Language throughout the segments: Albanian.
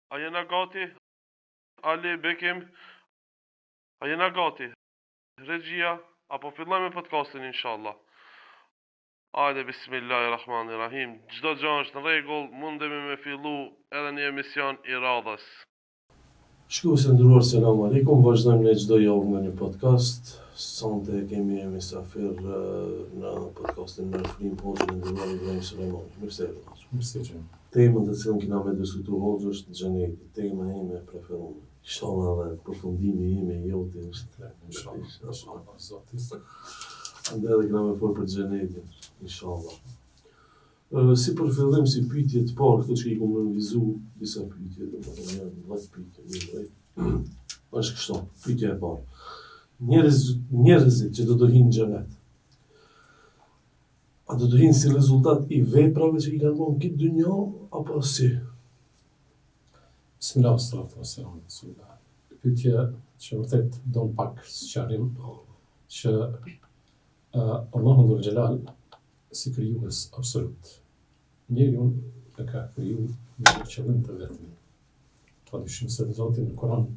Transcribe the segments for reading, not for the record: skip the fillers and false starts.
A jena gati? Ali, Bekim, a jena gati? Regjia, a po fillojmë me podcastin inshallah. Ajde bismillahirrahmanirrahim. Çdo gjë është në rregull, mundemi me fillu edhe një emision i radhës. Shikues të nderuar selam alejkum, vazhdojmë ne çdo javë nga një podcast. Sonte e kemi mysafir në podcastin Merr Frymë hoxhën e nderuar Ibrahim Sulejmani. Mirë se erdhe hoxhë. Mirë se ju Temën të cilën kena me diskutu hoxhë është xheneti, tema ime e preferume. Inshallah edhe përfundimi im e joti është Inshallah, inshallah, Zoti. Andaj edhe kena me fol për xhenetin, inshallah. Si për fillim, si pyetje të parë, këto që i kom nënvizu, disa pyetje, domethënë janë 10 pyetje, një drejt. Është kështu, pyetja e parë. Njerëz, njerëzit që do të hyjnë në xhenet, a do të hyjnë si rezultat i veprave që i kanë bërë në këtë dynja, apo si? Bismillah, salatu wa salam, rasulillah. Pyetje që vërtet don pak sqarim, po. që uh, Allahu Dhul Xhelal si krijues absolut. Njeriun e ka kriju me një qëllim të vetëm. Pa dyshim se Zoti në Kur'an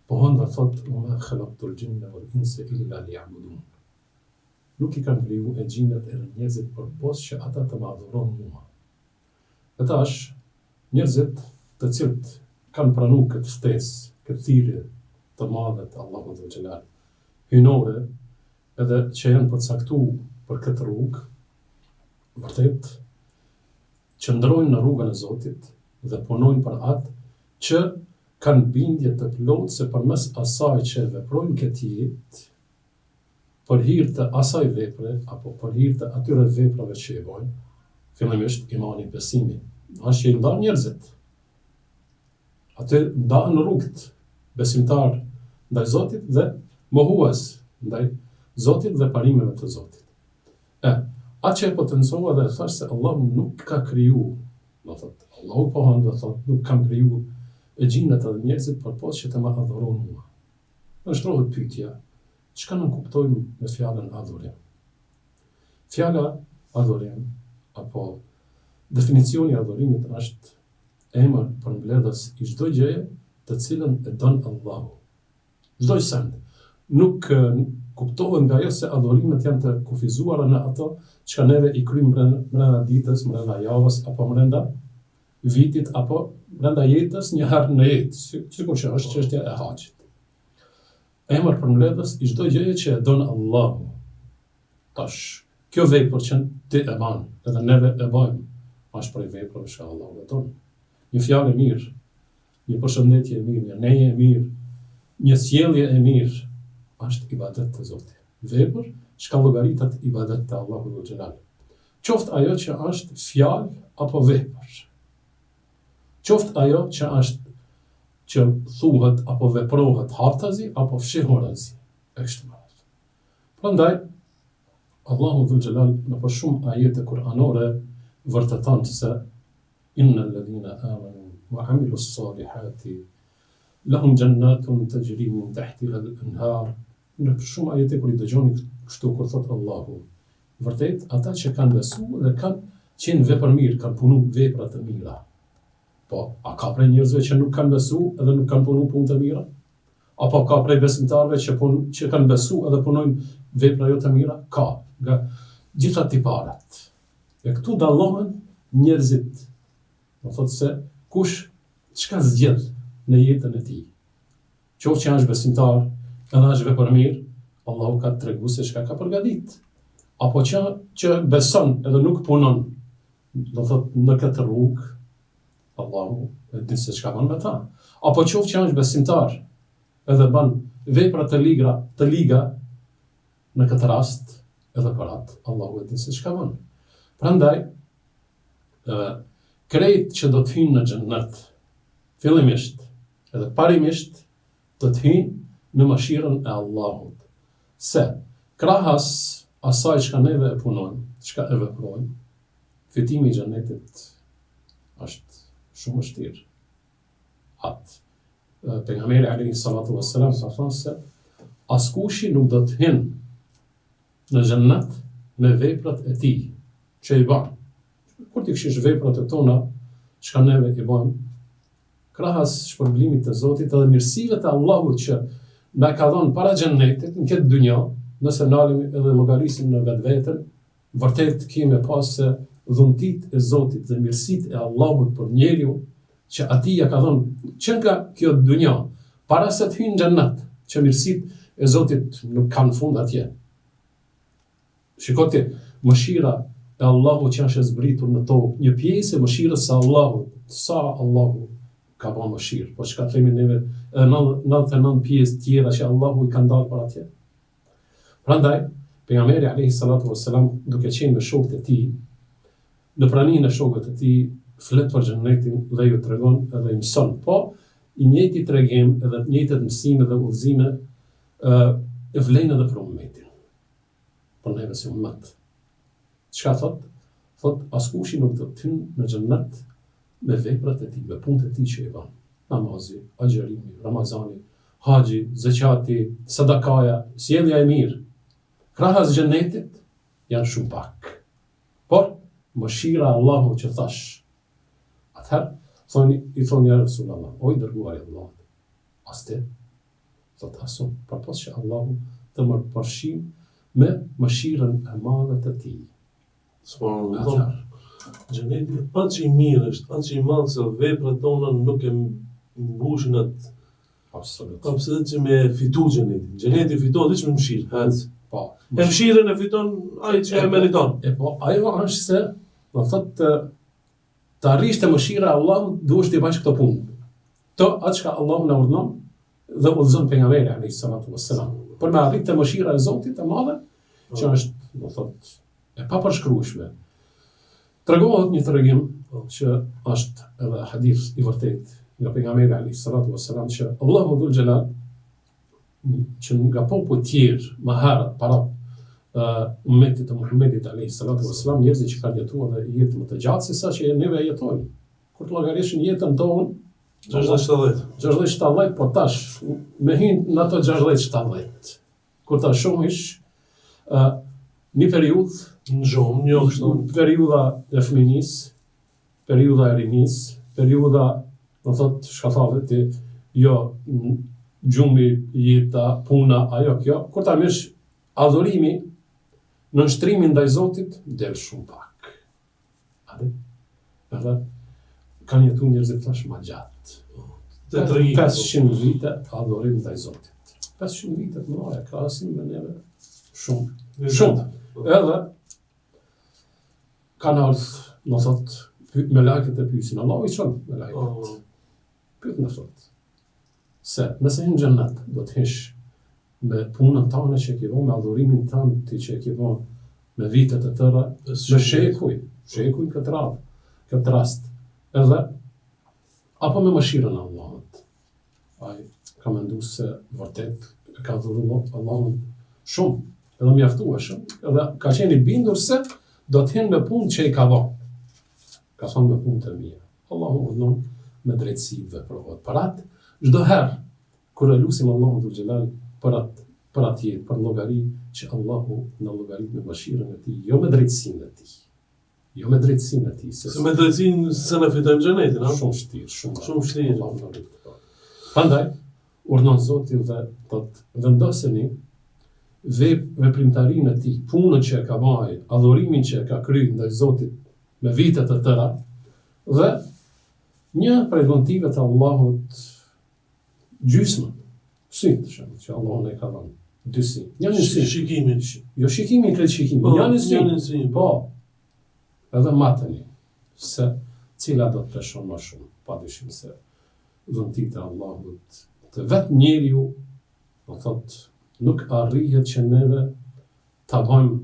pohon dhe thotë: "Wa ma khalaqtul jinna wal insa illa liya'budun." Nuk i kam kriju e xhinët edhe njerëzit përpos që ata të më adhurojnë mua. E tash, njerëzit të cilët kanë pranu këtë ftesë, këtë thirrje të madhe të Allahut Dhul Xhelal, hyjnore, edhe që janë përcaktu për këtë rrugë, vërtet qëndrojnë në rrugën e Zotit dhe punojnë për atë që kanë bindje të plotë se përmes asaj që e veprojnë këtë jetë, për hir të asaj vepre apo për hir të atyre veprave që i bojnë, fillimisht imani, besimi, është që i ndan njerëzit. Aty ndahen rrugët, besimtar ndaj Zotit dhe mohues ndaj Zotit dhe parimeve të Zotit. E, atë që e potencova dhe e thash se Allahu nuk ka kriju, do thot, Allahu pohon dhe thot, nuk kam kriju e xhinët edhe njerëzit përpos që të më adhurojnë mua. Më shtrohet pyetja, çka nënkuptojmë me fjalën adhurim? Fjala adhurim apo definicioni i adhurimit është emër përmbledhës i çdo gjëje të cilën e don Allahu. Çdo send. Nuk kuptohet nga ajo se adhurimet janë të kufizuara në ato çka neve i kryjmë brenda ditës, brenda javës apo brenda vitit apo brenda jetës një herë në jetë, sikur që është çështja e haxhit. Emër përmbledhës i çdo gjëje që e don Allahu. Tash, kjo vepër që ti e ban, edhe neve e bajmë, është prej veprave që Allahu e don. Një fjalë e mirë, një përshëndetje e mirë, një neje e mirë, një sjellje e mirë, është ibadet te Zoti. Vepër çka llogaritet ibadet te Allahu dhul xhelal. Qoftë ajo që është fjalë apo vepër. Qoftë ajo që është që thuhet apo veprohet haptazi apo fshehurazi e kështu me radhë. Prandaj Allahu dhul xhelal nëpër shumë ajete kuranore vërteton se Inna alladhina amanu wa amilu s-salihati lahum jannatun tajri min tahtiha al-anhar Në shumë ajete kur i dëgjoni kështu kur thotë Allahu, vërtet ata që kanë besu dhe kanë qenë vepërmirë, kanë punu vepra të mira. Po, a ka prej njerëzve që nuk kanë besu edhe nuk kanë punu punë të mira? Apo ka prej besimtarëve që pun, që kanë besu edhe punojnë vepra jo të mira? Ka, nga gjitha tiparet. E këtu dallohen njerëzit. Do thotë se kush çka zgjedh në jetën e tij. Qoftë që është besimtar, edhe është vepërmirë, Allahu ka tregu se çka ka përgatit. Apo që që beson edhe nuk punon, do thot në këtë rrugë, Allahu e di se çka bën me ta. Apo qoftë që është besimtar, edhe bën vepra të ligra, të liga në këtë rast, edhe për atë, Allahu e di se çka bën. Prandaj, ë krejt që do të hyjnë në xhennet, fillimisht edhe parimisht do të hyjnë në mëshirën e Allahut. Se krahas asaj çka neve e punojmë, çka e veprojmë, fitimi i xhennetit është shumë vështirë. Atë pejgamberi alayhi salatu wassalam ka thënë se askushi nuk do të hynë në xhennet me veprat e tij që i ban. Kur t'i kqyrsh veprat e tona, çka neve i bajmë? Krahas shpërblimit të Zotit edhe mirësive të Allahut që na ka dhënë para xhennetit në këtë dynja, nëse nalemi edhe llogarisim në vetveten, vërtet kemi me pa se dhuntitë e Zotit dhe mirësitë e Allahut për njeriun që atij ja ka dhënë që nga kjo dynja para se të hyjë në xhennet, që mirësitë e Zotit nuk kanë fund atje. Shiko ti, mëshira e Allahut që është e zbritur në tokë, një pjesë e mëshirës së Allahut, sa Allahu ka ba mëshirë, po çka themi neve edhe 99 pjesë tjera që Allahu i ka ndalë për atje. Prandaj, pejgamberi alayhi salatu vesselam duke qenë me shokët e tij, në praninë e shokëve të tij, flet për xhennetin dhe ju tregon edhe i mëson. Po, i njëjti tregim edhe të njëjtat mësime dhe udhëzime ë vlejnë edhe për ummetin. Për neve si ummet. Çka thot? Thot askushi nuk do të hyn në xhennet me veprat e tij, me punët e tij që i bën. Namazi, agjërimi, Ramazani, haxhi, zeqati, sadakaja, sjellja e mirë. Krahas xhennetit janë shumë pak. Por mëshira e Allahut që thash. Atëherë thonë i thonë ja Resulallah, o i dërguari i Allahut, as ti Thotë as unë, përpos që Allahu të më përfshin me mëshirën e madhe të Tij. Subhanallah. Xheneti aq i mirë është, aq i madh se veprat tona nuk e mbushin atë Absolut. Absolut që me fitu xhenetin. Xheneti fitohet veç me mëshirë. Hec. Po. E mëshirën e fiton ai që e meriton. E po, ajo është se, do thotë Të arrish te mëshira e Allahut duhesh t'i bësh këto punë. Këto atë çka Allahu na urdhënon dhe udhëzon pejgamberi alayhi salatu wassalam. Për me arrit te mëshira e Zotit e madhe, që është, do thotë, e papërshkrueshme. Tregohet një tregim që është edhe hadith i vërtetë nga pejgamberi alayhi salatu wassalam që Allahu dhul xhelal që nga popujt tjerë më herët para uh, umetit të Muhammedit alayhi salatu wasalam, njerëzit që kanë jetuar dhe jetë më të gjatë se sa që neve jetojmë. Kur të llogarishin jetën tonë, 60-70. 60-70, po tash me hin në ato 60-70. Kur ta shohish uh, një periudhë në gjumë, një kështu, periudha e fëminisë, periudha e rinisë, periudha, do thotë, çka thave ti, jo, gjumi, jeta, puna, ajo kjo, kur ta merrsh adhurimi, nënshtrimi ndaj Zotit, del shumë pak. A di? Edhe kanë jetu njerëzit tash ma gjatë. 500 vite adhurim ndaj Zotit. 500 vite të mëdha, krahasim me neve shumë. Shumë. Edhe Kanë ardhë, do thot, melaqet e pysin, Allahu i çon melaqet. Oh. Pyetën e thot, se nëse hin n'xhennet, do të hish me punën tane që e ke bo, me adhurimin tënd ti që e ke bo me vite të tëra, me shekuj, shekuj në këtë radhë, këtë rast, edhe, apo me mëshirën e Allahut. Ai ka mendu se vërtet e ka adhuru Allahun shumë, edhe mjaftueshëm, edhe ka qenë i bindur se do të hinë me punë që i ka bo. Ka thonë me punë të mia. Allahu urdhënon me drejtësi veprohet. Për atë, çdo herë kur e lusim Allahun dhul xhelal për atë për atë jetë, për llogari që Allahu na llogarit me mëshirën e tij, jo me drejtësinë e tij. Jo me drejtësinë e tij. Se, se me drejtësinë s'e na fitojmë xhenetin, a? Shumë vështirë, shumë. Shumë vështirë. Allahu na rujt. Po. Prandaj urdhënon Zoti dhe thot vendoseni vep, veprimtarinë e tij, punën që e ka ba, adhurimin që e ka kry ndaj Zotit me vite të tëra dhe një prej dhuntive të Allahut gjysmën, sytë, shembull, që Allahu na i ka dhënë, dy sy. Një sy. Shikimin. Jo shikimin, krejt shikimin. Po, një sy. Një sy. Po. Edhe mateni se cila do të peshon më shumë, pa dyshim se dhuntitë e Allahut të vetë njeriu, do thot, nuk arrihet që neve ta bëjmë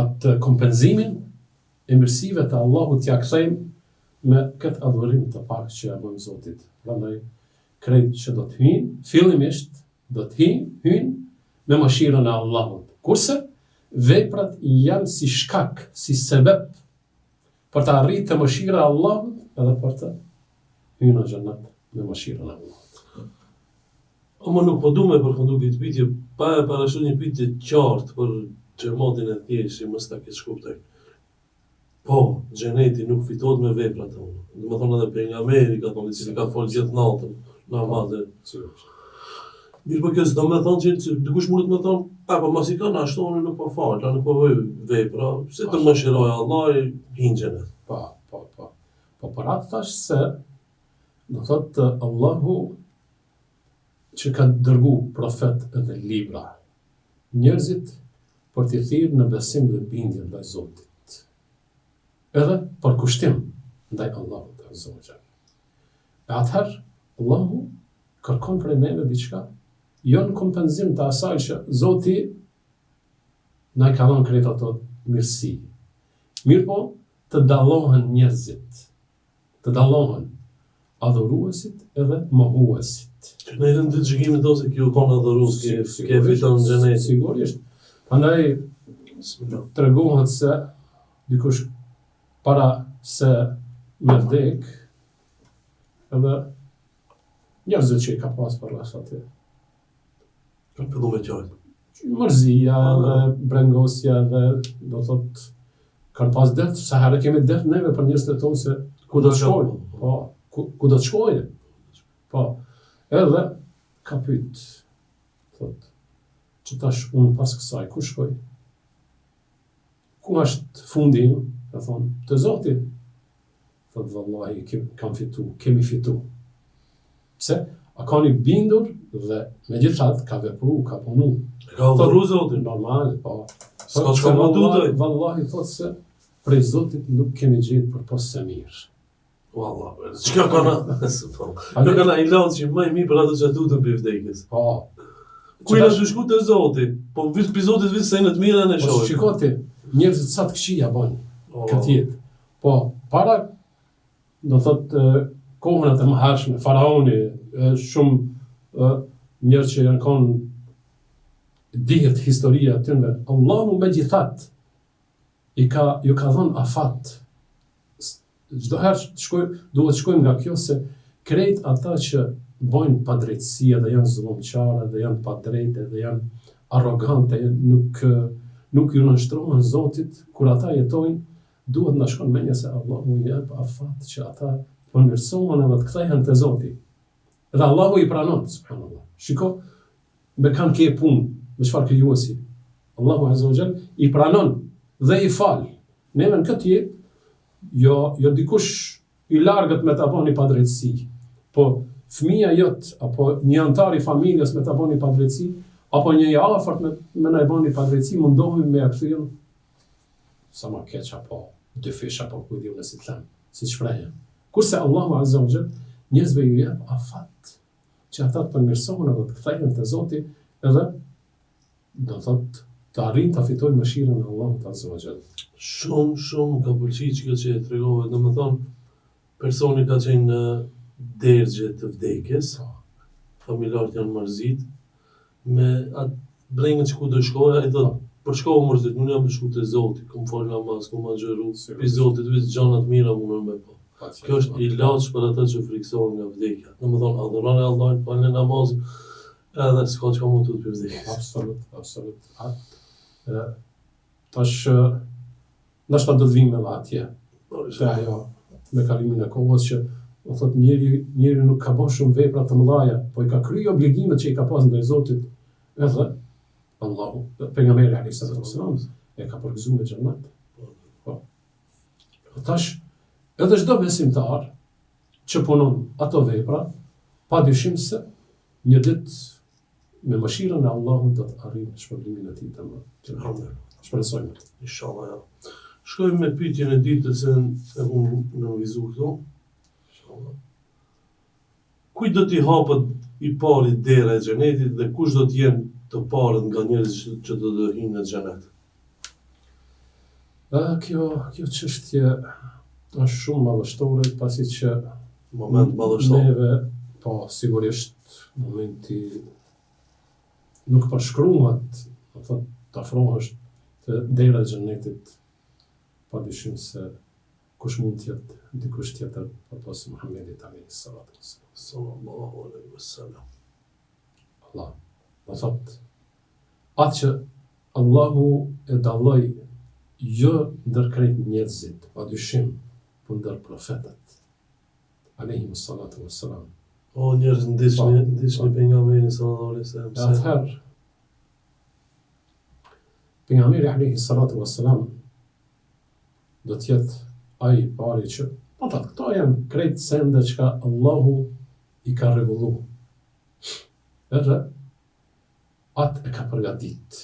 atë kompenzimin e mirësive të Allahut t'ia kthejmë me këtë adhurim të paktë që ia bëjmë Zotit. Prandaj krejt që do të hyjnë, fillimisht do të hyjnë, hyjnë me mëshirën e Allahut. Kurse veprat janë si shkak, si sebep për të arritë te mëshira e Allahut edhe për të hyrë në xhennet me mëshirën e Allahut. Ama nuk po du me përfundu këtë pyetje pa e parashtru një pyetje të qartë për xhematin e thjeshtë që mos ta keqkuptojnë. Po, xheneti nuk fitohet me veprat tona. Domethënë edhe pejgamberi ka thonë, i cili ka fal gjithë natën namaz. Sigurisht. Mirëpo kjo s'do me thonë që, që dikush mundet me thonë, a po masi kanë ashtu unë nuk po fal, nuk po bëj vepra, si të mëshirojë Allahu, hi në xhenet. Po, po, po. Po për atë thash se, do thotë Allahu që ka dërgu profet edhe libra, njerëzit për t'i thirrë në besim dhe bindje ndaj Zotit, edhe përkushtim ndaj Allahut azza wa jall. E atëherë Allahu kërkon prej neve diçka, jo në kompenzim të asaj që Zoti na i ka dhënë krejt ato mirësi. Mirëpo, të dallohen njerëzit, të dallohen adhuruesit edhe mohuesit. Që në ditën e gjykimit do se ky u kon adhurues, ky ky e fiton xhenetin. Sigurisht. Prandaj tregohet se dikush para se me vdek edhe njerëzit që i ka pas përreth aty. Kanë fillu me qajt. Mërzia dhe brengosja dhe do thot kanë pas dert, sa herë kemi dert neve për njerëzit tonë se ku do të shkojnë, po, ku, ku do të shkojnë. Po. Edhe ka pyet thot që tash unë pas kësaj ku shkoj? Ku është fundi im? Ka thonë, te Zoti. Thot vallahi kam fitu, kemi fitu. Pse? A kan i bindur dhe megjithatë ka vepru, ka punu. E ka adhuru Zotin. Normal, po. S'ka çka më duhet. Vallahi thot se prej Zotit nuk kemi gjetë përpos se mirë. Wallah, çka ka na? Nuk ka na ilaç që më i mirë për ato që tuten prej vdekjes. Po. Ku i të shku te Zoti? Po veç prej Zotit veç sene të mira ne po, shohim. Po shiko ti, njerëzit sa të këqija bën po. këtë jetë. Po, para do thot kohën e mëhershme, faraoni, shumë njerëz që janë kon dihet historia e tyre. Allahu megjithatë i ka ju ka dhënë afat. Çdo herë të shkoj, duhet të shkojmë nga kjo se krejt ata që bojnë padrejtësi edhe janë zullumqarë edhe janë padrejtë edhe janë arrogante, nuk nuk ju nënshtrohen Zotit, kur ata jetojnë, duhet na shkon mendja se Allahu u jep afat që ata të përmirësohen edhe të kthehen te Zoti. Edhe Allahu i pranon, subhanallahu. Shiko, me kan ke punë, me çfarë krijuesi. Allahu azza wa jall i pranon dhe i fal. Neve në këtë jetë, jo, jo dikush i largët me ta bo një padrejtësi, po fëmija jot apo një anëtar i familjes me ta bo një padrejtësi, apo një i afërt me, me na e bo një padrejtësi, mundohemi me ja kthy sa ma keq apo dyfish apo ku di unë si të them, si të shprehem. Kurse Allahu azza wa jall njerëzve ju jep afat që ata të përmirësohen edhe të kthehen te Zoti edhe do të thotë të arrijnë ta fitojnë mëshirën e Allahut azza wa jall. Shumë shumë më ka pëlqy që kjo që e tregove, domethënë personi ka qenë në dergje të vdekjes, po. familjarët janë mërzit, me atë brengën që ku do shkojë, ai thotë, për çka u mërzit, unë jam tu shku te Zoti, kom fal namaz, kom agjëru, pi Zotit veç gjana të mira mundem me pa. Kjo është ilaç për ata që frikësohen nga vdekja. Domethënë, adhurone Allahun, falne namazin, edhe s'ka çka m'u tut prej vdekjes. Absolut, absolut. A, e, tash, ndoshta do të vijmë edhe atje. Te ajo, me kalimin e kohës që, do thot njeri, njeri nuk ka bërë shumë vepra të mëdha, po i ka kryer obligimet që i ka pas ndaj Zotit, edhe Allahu, pejgamberi alayhi salatu wasalam e ka përgëzuar me xhennet. Po. Po tash edhe çdo besimtar që punon ato vepra, pa dyshim se një ditë me mëshirën e Allahut do të arrijë shpërblimin e tij të madh. Amin. Shpresojmë. Inshallah. Ja. Shkojmë me pyetjen e dytë të cilën e kam nënvizu këtu. Inshallah. Kujt do t'i hapet i pari dera e xhenetit dhe kush do të jenë të parët nga njerëzit që do të hyjnë në xhenet? Ë kjo kjo çështje është shumë madhështore pasi që moment madhështor. Neve po sigurisht momenti nuk përshkruhet, do thotë të afrohesh te dera e xhenetit pa dyshim se Kush mund të jetë dikush tjetër përpos Muhammedit alejhi salatu ves selam. Sallallahu alejhi ve selam. Allah, do thotë, atë që Allahu e dalloi. Jo ndër krejt njerëzit, pa dyshim, po ndër profetët. Alejhimu salatu wa selam. O njerëz ndiqni, ndiqni pejgamberin sallallahu alaihi wasallam. E atëherë pejgamberi alejhi salatu wa selam do të jetë ai i pari që po thotë këto janë krejt sende çka Allahu i ka rregullu. Edhe atë e ka përgatit.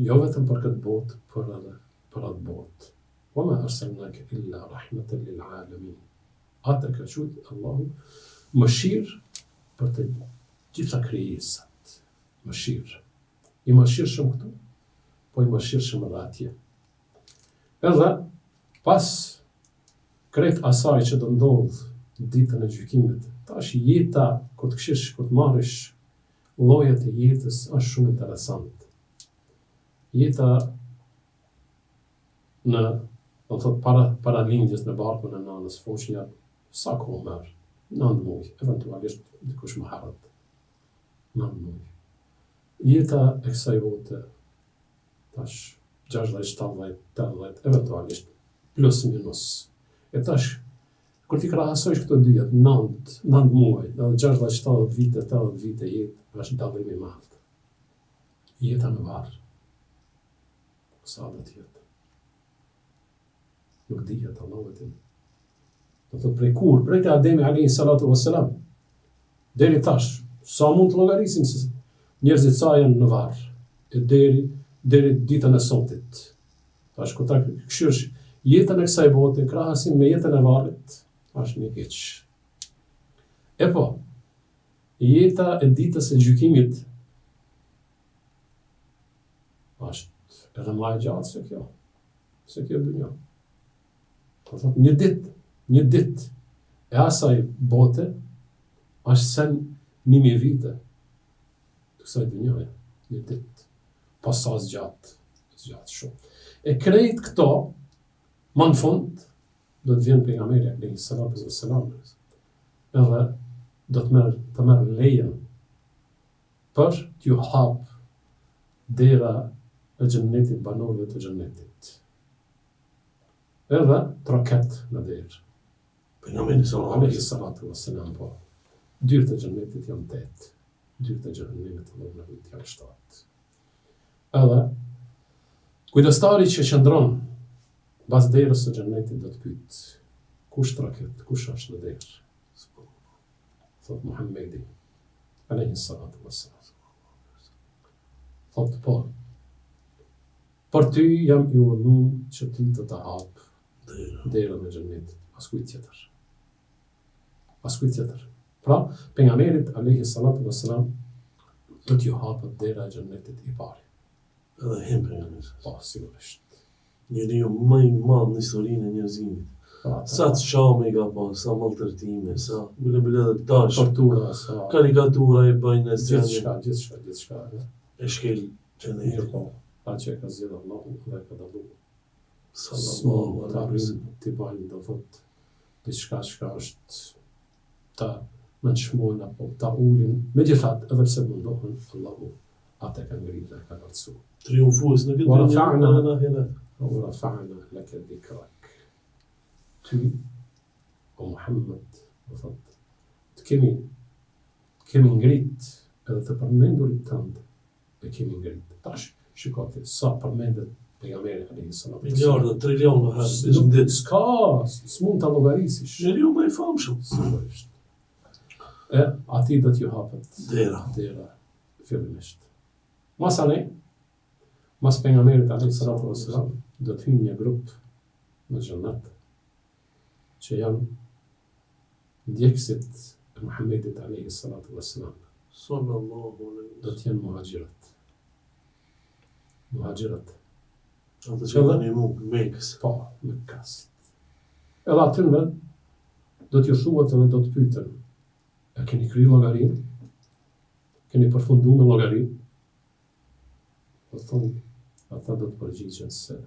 Jo vetëm për këtë botë, por edhe për atë botë. Wa ma arsalnake illa rahmeten lil alamin. Atë e ka quajt Allahu mëshirë për të gjitha krijesat. Mëshirë. I mëshirshëm këtu, po i mëshirshëm edhe atje. Edhe pas krejt asaj që do ndodhë ditën e gjykimit, tash jeta kur të kqyrsh, kur të marrish Llojet e jetës është shumë interesant. Jeta në, do të thotë para para lindjes në barkun e nënës foshnja sa kohë merr? 9 muaj, eventualisht dikush më herët. 9 muaj. Jeta e kësaj bote tash 60, 70, 80, eventualisht plus minus. E tash Kur t'i krahasojsh këto dyjat, nant, nant muaj, edhe 60, 70 vite, 80 vite jetë, është dallim i madh. Jeta në varr. Sa do të jetë? Nuk dihet, Allahu e din. Do të prej kur, prej te Ademi alayhi salatu wassalam. Deri tash, sa mund të llogarisim se njerëzit sa janë në varr e deri deri ditën e sotit. Tash kur ta kqyrsh jetën e kësaj bote në krahasim me jetën e varrit, është një hiç. E po, jeta e ditës së gjykimit është edhe ma e gjatë se kjo, se kjo dynja. Do thotë një ditë, një ditë e asaj bote është sen një mijë vite të kësaj dynjaje, një ditë. Po sa zgjat, zgjat shumë. E krejt këto, ma në fund, do të vjen pejgamberi alayhi salatu wassalam, edhe do të merr të merr lejen për t'ju hap dera e xhennetit banorëve të xhennetit. Edhe troket në derë. Pejgamberi sallallahu alaihi salatu wassalam po. Dyert e xhennetit janë tetë. Dyert e xhehenemit Allahu na rujt janë shtatë. Edhe kujdestari që qëndron mbas derës së xhennetit do të pyet kush troket, kush është në derë? Thot Muhammedi, alayhi salatu wassalam. Thot po, për ty jam i urdhnum që ty të të hap derën e xhennetit, askujt tjetër. Askujt tjetër. Pra, pejgamberit alayhi salatu wassalam do t'ju hapet dera e xhennetit i pari. Edhe hin pejgamberi. Po, sigurisht. Njeriu më i madh në historinë e njerëzimit. Pra, Sa të shame i ka pas, sa maltretime, sa bile bile edhe tash. Tortura, sa Karikatura i bëjnë e gjithçka, gjithçka, gjithçka. E shkel xhennetin. Mirë po, atë që e ka zgjedhur Allahu dhe e ka dallu. Sallallahu alaihi wasallam. T'i bajnë do thot diçka çka është ta nënçmojnë apo ta ulin. Megjithatë, edhe pse mundohen, Allahu atë e ka ngritur dhe e ka lartësuar. Triumfues në këtë dunja dhe në ahiret. Wa rafa'na laka dhikrak. Ty, o Muhammed, do thot, të kemi të kemi ngrit edhe të përmendurit tënd e kemi ngrit. Tash, shiko ti, sa përmendet pejgamberi alayhi salatu Miliarda, triliona herë në ditë. S'ka, s'mund ta llogarisish. Njeriu më i famshëm. Sigurisht. E atij do t'ju hapet dera. Dera fillimisht. Masanej, mas pejgamberit alayhi salatu wasalam, do të hyjë një grup në xhennet që janë Ndjekësit e Muhammedit alejhi salatu ue selam. Sallallahu alejhi Do të jenë muhaxhirët. Muhaxhirët. Ata që kanë imu Mekës. Po, Mekës. Edhe atynve do t'ju thuhet edhe do të pyeten. A keni kry llogarinë? Keni përfundu me llogarinë? Do të thonë, ata do të përgjigjen se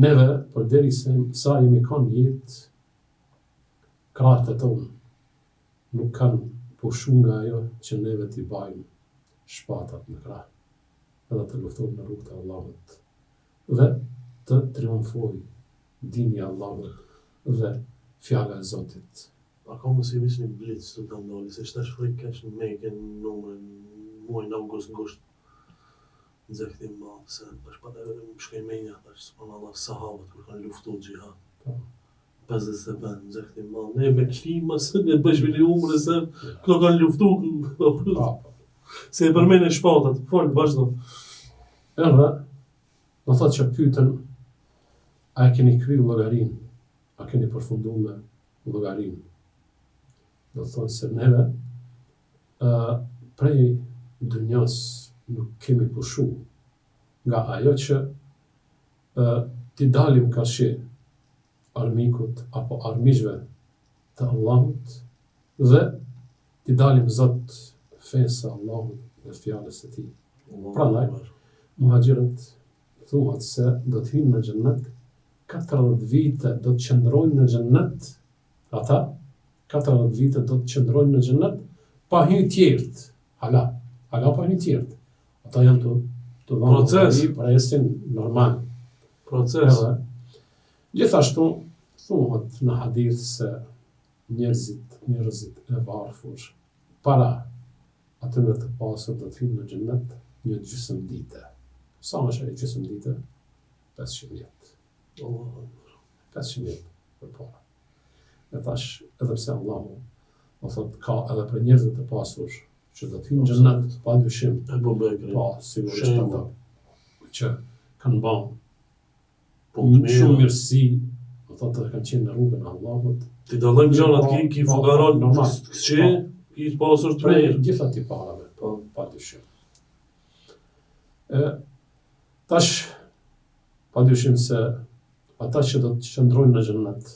neve përderisa sa jemi kanë n'jetë Krahët e tonë nuk kanë pushu nga ajo që neve t'i bajmë shpatat në krah edhe të luftojmë në rrugë të Allahut. Dhe të triumfojë dini i Allahut dhe fjala e Zotit. A ka mundësi veç një blic të ta ndali se tash frikë kesh në Mekë në numrin muajin august gusht nxehti i madh se tash pa të më shkoi menja tash subhanallah sahabët kur kanë luftu xhihad po 55 nxehti i madh ne me klima se ne bëjmë një umre se këto kanë luftu po, po. se e përmene shpatat fol vazhdo edhe do thotë që pyetën a e keni kry llogarinë a keni përfundu me llogarinë. Do të thonë se neve ë prej dynjas nuk kemi pushu nga ajo që ë t'i dalim karshi armikut apo armiqve të Allahut dhe t'i dalim zot fesë së Allahut dhe fjalës së Tij. Prandaj, muhaxhirët thuhet se do të hyjnë në xhennet 40 vite do të qëndrojnë në xhennet ata 40 vite do të qëndrojnë në xhennet pa hy tjerët hala hala pa hy tjerët ata janë të të dhënë proces presin normal proces edhe gjithashtu thuhet në hadith se njerëzit njerëzit e varfur para atyre të pasur do të hyjnë në xhennet një gjysmë dite. Sa është ajo gjysmë dite? 500 vjet. Allahu Akbar. 500 vjet përpara. E tash, edhe pse Allahu do thot ka edhe për njerëzit të pasur që do të hyjnë në xhennet pa dyshim. Ebu Bekri. Po, sigurisht ata që kanë ba Po, të mirë. Shumë mirësi, do thotë edhe kanë qenë në rrugën e Allahut. T'i dallojmë gjërat, Po, ki ki po, fukaron, normal. që Po. ki të pasur të Prej mirë. gjitha tipareve, Po. pa dyshim. E, tash, pa dyshim se ata që do të qëndrojnë në xhennet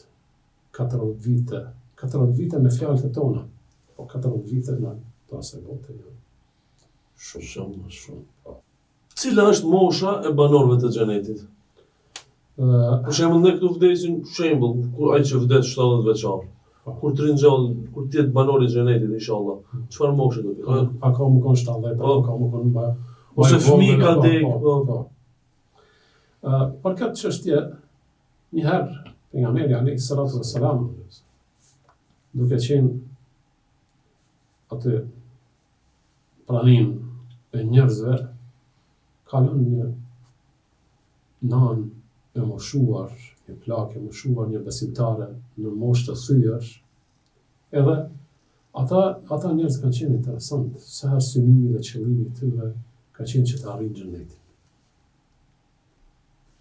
40 vite, 40 vite me fjalët e tona, po 40 vite në të asaj bote janë shumë, Shumë, shumë. Po. Cila është mosha e banorëve të xhenetit? Ë, Për shembull, ne këtu vdesim, shembull, kur ai që vdes 70 vjeçar. Po. Kur të ringjall, kur të jetë banor i xhenetit inshallah, çfarë moshe do të jetë? a ka më konë 70, Po. a ka më konë më Ose më i fëmijë vogël, ka po, dek, po, po. po. Ë, për këtë çështje, një herë pejgamberi alayhi salatu vesselam duke qenë aty pranin e njerëzve kalon një nanë e moshuar, një plakë e moshuar, një besimtare në moshë të thyer, edhe ata ata njerëz kanë qenë interesant, sa herë synimi dhe qëllimi i tyre ka qenë që të arrijnë xhenetin.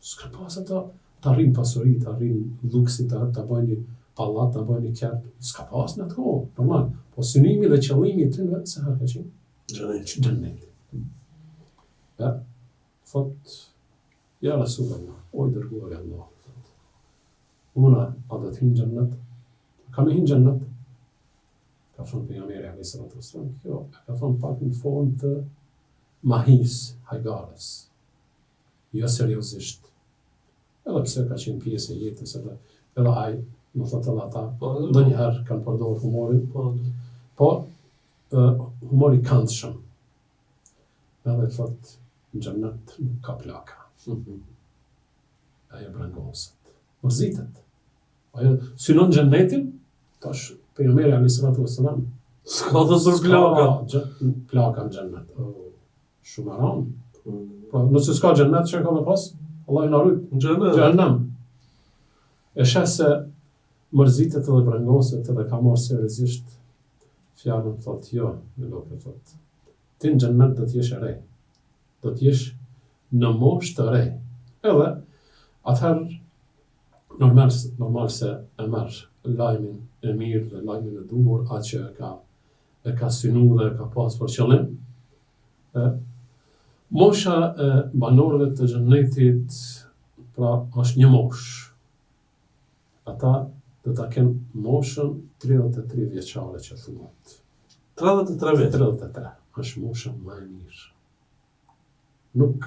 S'ka pas ata të arrijnë pasuri, të arrijnë luksin, të, të bëjnë një pallat, të bëjnë një kerr, s'ka pas në atë kohë, normal. Po synimi dhe qëllimi i tyre sa herë ka qenë Xhenet. xheneti. E, thot, ja Rasulullah, o i dërguar i Allahut, thot, una, a do të hyj në xhennet? Ka me hy në xhennet? Ka thënë pejgamberi alayhi salatu wasallam, kjo e ka thënë pak në formë të mahis, hajgares. Jo seriozisht. Edhe pse ka qenë pjesë e jetës edhe edhe ai, më thotë edhe ata, Po, ndonjëherë kanë përdorur humorin, po. po ë humori i këndshëm. Edhe thot, në xhennet nuk ka plaka. Ajo brengoset. Mërzitet. Ajo synon xhennetin, tash pejgamberi alayhi salatu wasalam S'ka të për plaka. S'ka gjë- plaka në xhennet. O, shumë e rëndë. Po nëse s'ka xhennet, çka ka me pas? Allahu na rujt. Në xhenet. Xhehenem. E sheh se mërzitet edhe brengoset edhe ka marrë seriozisht fjalën thot jo, me lopë thot. Ti në xhennet do të jesh e re. Do të jesh në moshë të re. Edhe atëherë normal normal se e merr lajmin e mirë dhe lajmin e duhur atë që e ka e ka synu dhe e ka pas për qëllim. E, mosha e banorëve të xhennetit pra është një moshë. Ata do ta kenë moshën 33 vjeçare që thuhet. 33 vjet. 33 është mosha më e mirë. Nuk,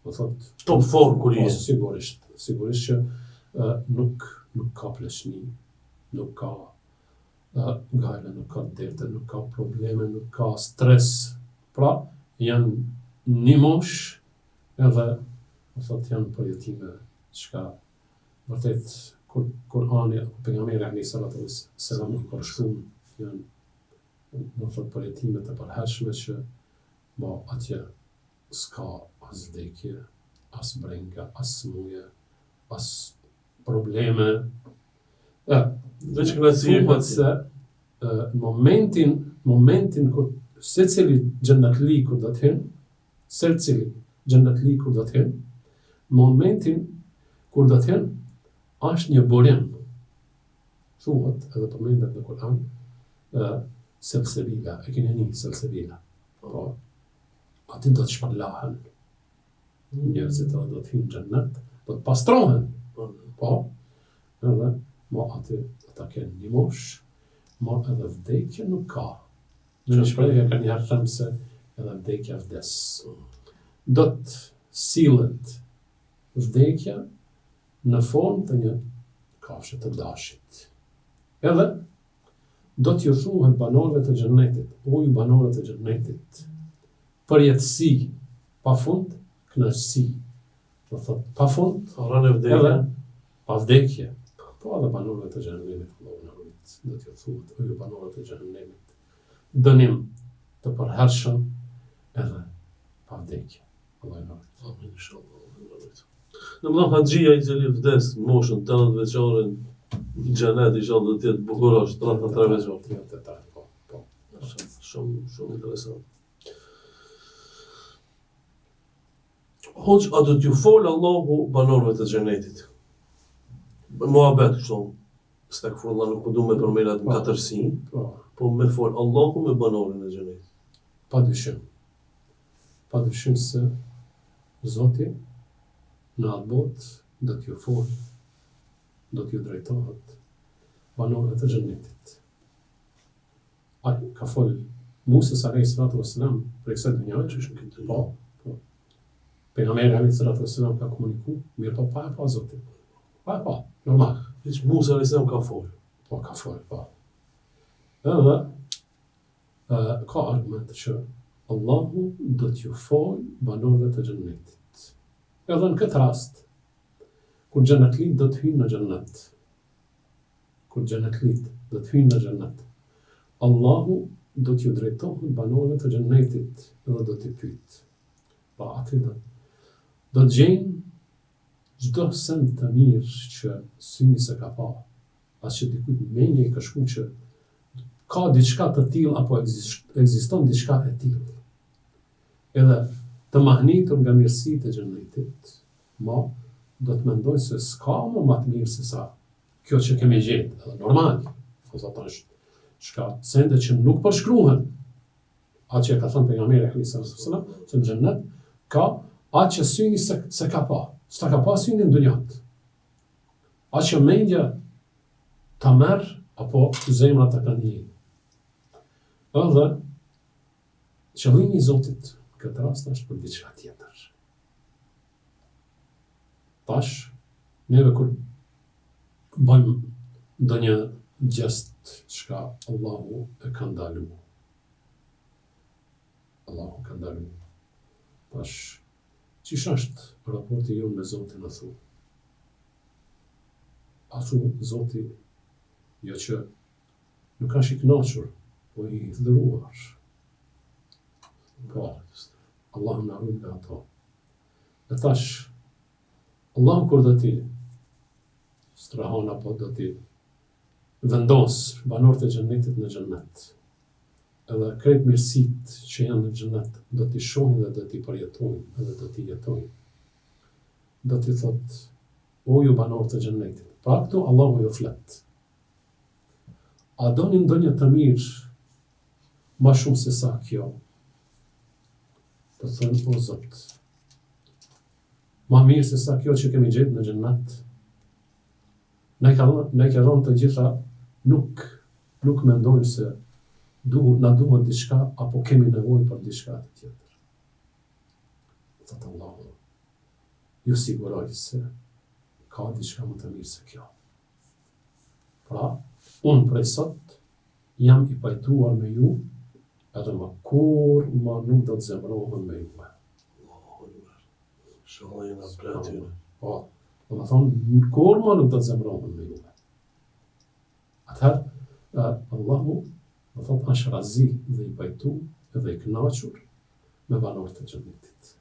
do thot, Top form kur Po, je. sigurisht, sigurisht që ë, nuk nuk ka pleqni, nuk ka ë, gajle, nuk ka derte, nuk ka probleme, nuk ka stres. Pra, janë një mosh edhe. Do thotë janë përjetime çka vërtet kur Kur'ani apo pejgamberi alayhi salatu vesselam i përshkruan janë do thotë përjetime të përhershme që mo atje s'ka as vdekje, as brenga, as sëmundje, as probleme. E, veç kënaqësi e thuhet se në momentin, momentin kur secili xhenetli kur do të hyn, secili xhenetli kur do të hyn, momentin kur do të hyn, është një burim. Thuhet edhe përmendet në Kur'an, Selsebila, e keni ni Selsebila. Po. Aty do të shpërlahen. Njerëzit edhe do të hyjnë në xhennet, do të pastrohen. Po, po. Edhe mo aty do ta kenë një mosh, mo edhe vdekje nuk ka. Në një shprehje ka njëherë them se edhe vdekja vdes. Do të sillet vdekja në formë të një kafshe të dashit. Edhe do t'ju thuhet banorëve të xhennetit, o ju banorët e xhennetit, përjetësi pa fund, kënaqësi, do thotë pa fund, edhe pa vdekje. Po edhe banorëve të xhehenemit, Allahu na rujt, do t'ju thuhet, o ju banorët e xhehenemit, dënim të përhershëm edhe pa vdekje. Allahu na rujt. Amin inshallah. Allahu na rujt. Domethënë haxhia i cili vdes në moshën 80 vjeçare në xhenet inshallah do të jetë bukurosh 33 vjeçar. 33, po, po. Shumë shumë interesant. Hoxhë, a do t'ju folë Allahu banorëve të xhenetit? Muhabet kështu. Estagfirullah, nuk po du me përmend atë në katërsi, po. po me fol Allahu me banorin e xhenetit. Pa dyshim. Pa dyshim se Zoti në atë botë do t'ju folë, do t'ju drejtohet banorëve të xhenetit. Ai ka fol Musës alejhi salatu ves selam prej kësaj dunjaje, Qysh në këtë dunja? Po, po. Pejgamberi alejhi salatu ves selam ka komuniku, mirëpo pa e pa Zotin. Pa e pa, normal. Veç Musa alejhi selam ka fol. Po ka fol, po. Edhe ë ka argumente që Allahu do t'ju fol banorëve të xhennetit. Edhe në këtë rast, kur xhennetlitë do të hyjnë në xhennet, Kur xhenetlitë do të hyjnë në xhennet, Allahu do t'ju drejtohet banorëve të xhennetit dhe do t'i pyet. Pra aty do do të gjejnë çdo send të mirë që syni s'e ka pa, as që dikujt mendja i ka shku që ka diçka të tillë apo ekziston diçka e tillë. Edhe të mahnitur nga mirësitë e xhennetit, ma do të mendojnë se s'ka më ma të mirë se sa kjo që kemi gjetë, edhe normal, do thotë është çka sende që nuk përshkruhen, atë që e ka thënë pejgamberi alejhi salatu selam, se në xhennet ka atë që syni s'e, s'e ka pa, s'ta ka pa syni në dunja. Atë që mendja ta merr apo zemra ta ka ndje. Edhe qëllimi i Zotit në këtë rast është për diçka tjetër. Tash, neve kur bëjmë ndonjë gjest çka Allahu e ka ndalu. Allahu ka ndalu. Tash, qysh është raporti jonë me Zotin a thu? A thu Zoti, jo që nuk është i kënaqur, po i hidhëruar. Po, Allahu na rujt nga ato. E tash, Allahu kur do t'i strehon apo do t'i vendos banorët e xhennetit në xhennet, edhe krejt mirësitë që janë në xhennet do t'i shohin dhe do t'i përjetojnë edhe do t'i jetojnë. Do t'i thotë, o ju banorë të xhennetit. Pra këtu Allahu ju flet. A doni ndonjë të mirë ma shumë se sa kjo? Do të thonë, o Zot, ma mirë se sa kjo që kemi gjetë në xhennet. Na i ka na i ka dhënë të gjitha, nuk nuk mendojmë se du, na duhet diçka apo kemi nevojë për diçka të tjetër. Thotë Allahu, ju siguroj se ka diçka më të mirë se kjo. Pra, unë prej sot jam i pajtuar me ju edhe më kurrë më nuk do të zemërohem me ju. Inshallah jena prej atyre. Po, domethonë, kurrë ma nuk do të zemrohem me juve. Atëherë, Allahu, do thotë, është razi dhe i pajtu dhe i kënaqur me banorët e xhenetit.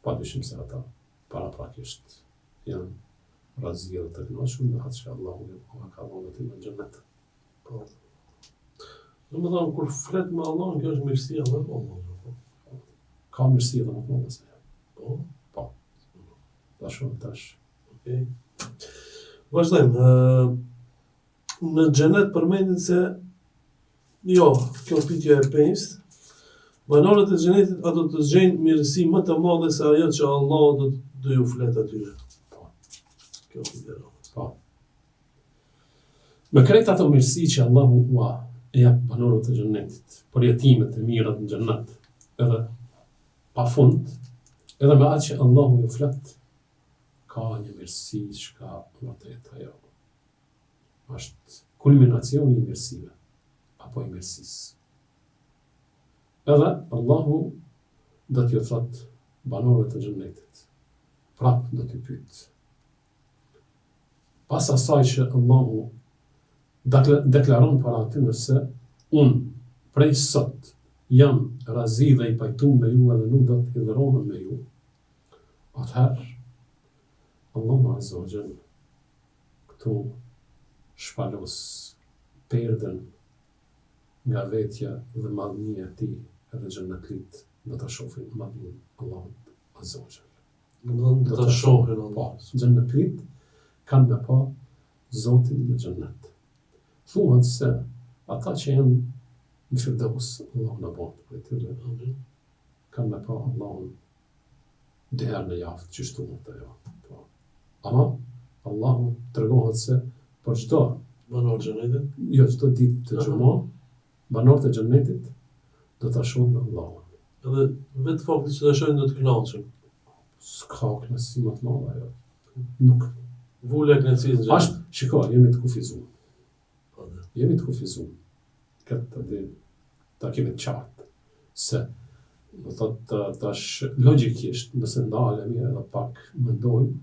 Pa dyshim se ata paraprakisht janë razi dhe të kënaqur me atë që Allahu ua ka dhënë atyre në xhenet. Po. Domethonë, kur flet me Allahun, kjo është mirësia më e madhe. Po. Ka mirësi edhe më të madhe se ajo. Po. Po. Ta shohim tash. Okej. Vazhdojmë. Në xhenet përmendin se jo, kjo pyetja e pestë. Banorët e xhenetit a do të gjejnë mirësi më të madhe se ajo që Allahu do të ju flet atyre? Po. Kjo pyetje. Po. Me krejt ato mirësi që Allahu ua jep banorëve të xhenetit, përjetimet e mirat në xhenet, edhe pa fund, edhe me atë që Allahu ju flet, ka një mirësi çka vërtet ajo është kulminacioni i mirësive apo i mirësisë. Edhe Allahu do t'ju thotë banorëve të xhenetit, prap do t'ju pyet. Pas asaj që Allahu deklaron para atyre se unë prej sot jam razi dhe i pajtuar me ju edhe nuk do të hidhërohem me ju, atëherë Allahu Azza wa Jall këtu shpalos perden nga vetja dhe madhnia e tij edhe xhennetlitë do ta shohin madhninë e Allahut Azza wa Jall. Domethënë do ta shohin Po, xhennetlitë kanë me pa Zotin në xhennet. Thuhet se ata që janë në Firdaus, Allahu na bëftë prej tyre, Amin. kanë me pa Allahun dy herë në javë, qysh thuhet ajo. Po. Ama Allahu tregohet se për çdo banor xhenetit, jo çdo ditë të xhuma, banorët e xhenetit do ta shohin Allahun. Edhe vetë fakti që ta shohin do të kënaqen. S'ka kënaqësi më të madhe ajo. Nuk Vula e kënaqësisë në xhenet. Asht, shiko, jemi të kufizuar. Po, jemi të kufizuar. Këtë ta di, ta kemi të qartë se do thotë tash logjikisht nëse ndalemi edhe pak mendojmë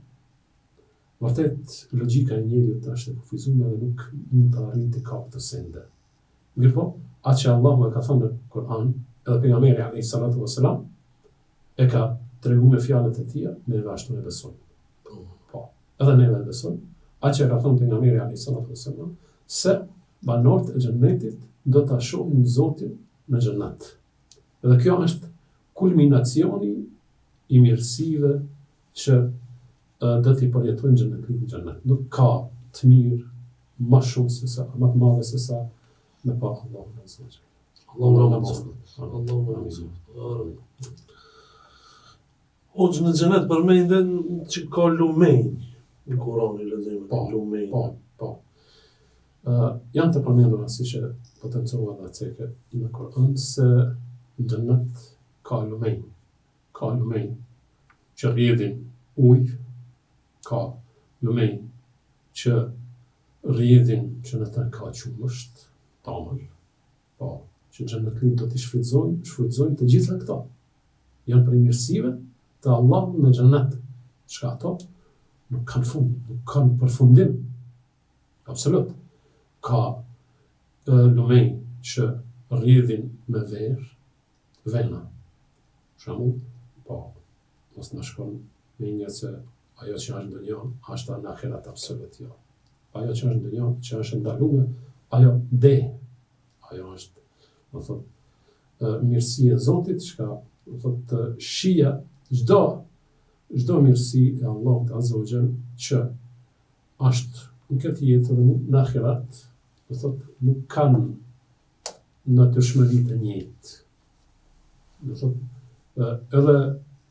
vërtet logjika e njeriut është e kufizuar dhe nuk mund të arrijë të kapë këto sende. Mirëpo, atë që Allahu e ka thënë në Kur'an, edhe pejgamberi alayhi salatu wasalam e ka tregu me fjalët e tija, neve ashtu e besojmë. Po. Po. Edhe neve e besojmë. Atë që e ka thënë pejgamberi alayhi salatu wasalam se banorët e xhennetit do ta shohin Zotin në xhennet. Dhe kjo është kulminacioni i mirësive që do t'i përjetojnë xhennetlitë në xhennet. Nuk ka të mirë më shumë se sa, më të madhe se sa me pa Allahun azza wa jall. Allahu na mundësoftë. Allahu na mundësoftë. Hoxhë në xhenet përmenden që ka lumenj në Kur'an i lexojmë po, lumenj. Po, po. Uh, janë të përmendura siç e potencova dhe ceke në Kur'an se në xhenet ka lumenj. Ka lumenj që rrjedhin ujë, ka lumenj që rrjedhin që në të ka qumësht, tamël, po, që xhenetlitë do t'i shfrytëzojnë, shfrytëzojnë të gjitha këto. Janë prej mirësive të Allahut në xhenet, çka ato nuk kanë fund, nuk kanë përfundim. Absolut. Ka lumenj që rrjedhin me verë, vena. Për shembull, po, mos na shkon mendja se ajo që është në dynja, është në ahiret absolut jo. Ajo që është në dynja, që është e ndalume, ajo de, ajo është, do thot, mirësi e Zotit, çka, do thot, shija, çdo, çdo mirësi e Allahut Azza wa Jall, që është në këtë jetë dhe në ahiret, do thot, nuk kanë natyrshmëri të njëjtë. Do thot, edhe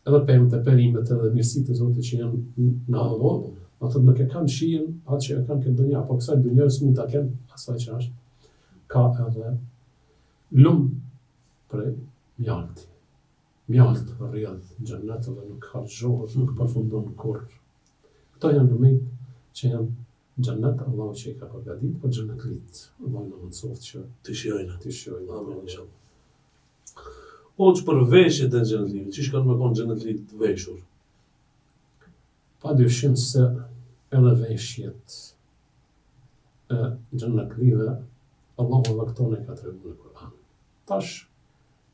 edhe pemët e perimet edhe mirësitë e Zotit që janë në atë botë, do thot nuk e kanë shijen atë që e kanë këtë dynja, apo kësaj dynjaje s'mund ta kenë asaj që është. Ka edhe lum prej mjalti. Mjalt rrjedh në xhennet dhe nuk harxhohet, nuk përfundon kurrë. Këto janë lumenjtë që janë Në xhennet Allahu që i ka përgatit për xhennetlitë Allahu na mundësoftë që t'i shijojnë t'i shijojnë amin inshallah Hoxhë për veshjet e xhennetlive qysh kanë me konë xhennetlitë të veshur? Pa dyshim se edhe veshjet e xhennetlive Allahu edhe këto na i ka tregu në Kur'an. Tash,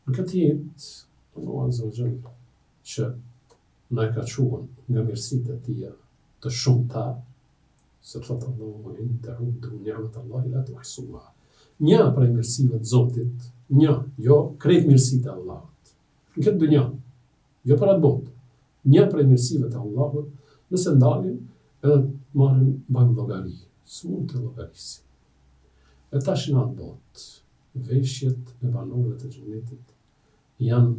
në këtë jetë, Allahu Azza wa Jall që na e ka çu nga mirësitë e tija të shumta, se thotë Allahu wa in ta'uddu ni'mat Allahi la tuhsuha. Një prej mirësive të Zotit, një, jo krejt mirësitë e Allahut. Në këtë dynja, jo për atë botë. Një prej mirësive të Allahut, nëse ndalim edhe marrim bëjmë llogari, s'mund të llogarisim. E tash në atë botë, veshjet e banorëve të xhenetit janë